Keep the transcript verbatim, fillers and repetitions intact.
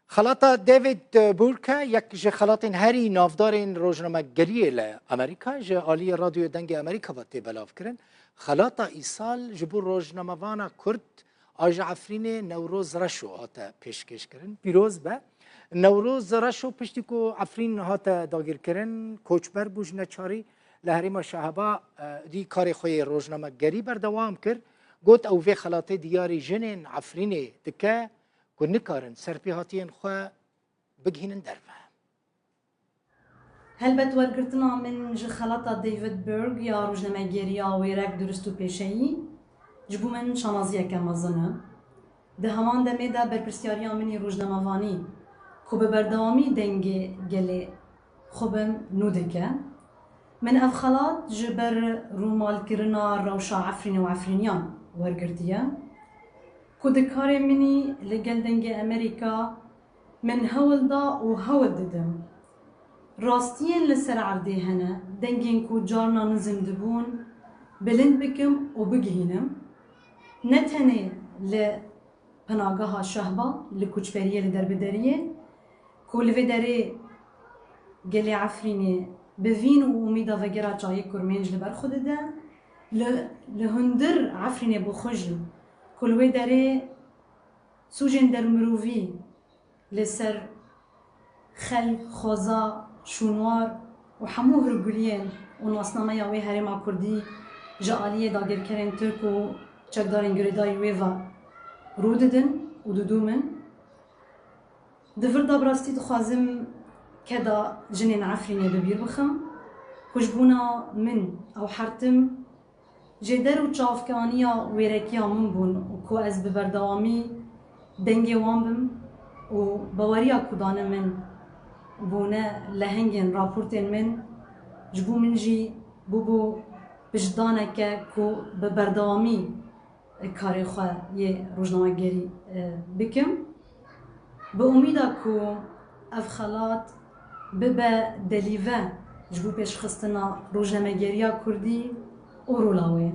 Xelata David Burke, yek ji xelatên herî navdarên rojnamegeriyê li Amerîka, ji aliyê Radyoyê Dengê Amerîka ve tê belavkirin. Xelata îsal ji bo rojnamevana Kurd a ji Efrînê Newroz Reşo hate pêşkêşkirin. Pîroz be. Newroz Reşo piştî ku Efrîn hate dagirkirin, koçber bû ji neçarî li herêma Şeheba, e, dî karê xwe yê rojnamegerî berdewam kir. Got ew vê xelatê diyarî jinên Efrînê dike ku nikarin serpêhatiyên xwe bigihînin derve. Helbet wergirtina min ji xelata David Berg ya rojnamegeriya wêrek durist û pêşeyî ji bo min şanaziyeke mezin e. Di heman demê de berpirsyariya min î rojnamevanî ku bi berdewamî dengê gelê xwe bin nû dike. Min ev xelat ji ber rûmalkirina rewşa Efrînê û Efrîniyan wergirtiye ku di karê min î li gel Dengê Amerîka min hewl da û hewl didim rastiyên li ser erdê hene, dengên ku carna nizm dibûn, bilind bikim û bigihînim, ne tenê li penageha Şehba, li koçberiyê, li derbideriyê, ku li vê derê gelê Efrînê bi vîn û umîda vegera çayê kurmênc li ber xwe dide, li, li hundir Efrînê bi xwe jî, ku li wê derê sûcên dermirovî li ser xelk, xweza, şûnwar û hemû hûrguliyên û nasnameya wê herêma kurdî ji aliyê dagirkerên Tirk û çekdarên girêdayî wê ve rû didin û didûmin. Di vir de bi rastî dixwazim keda jinên Efrînê bi bîr bixim. Ku ji bona min ew her tim jêder û çavkaniya wêrekiya min bûn û ku ez bi berdewamî dengê wan bim û baweriya ku dane min bûne lehengên raportên min, ji bo min jî bûbû piştdaneke ku bi berdewamî karê xwe yê rojnamegerî, e, bikim. Bi umîda ku ev xelat bibe delîve ji bo pêşxistina rojnamegeriya kurdî û rola wê.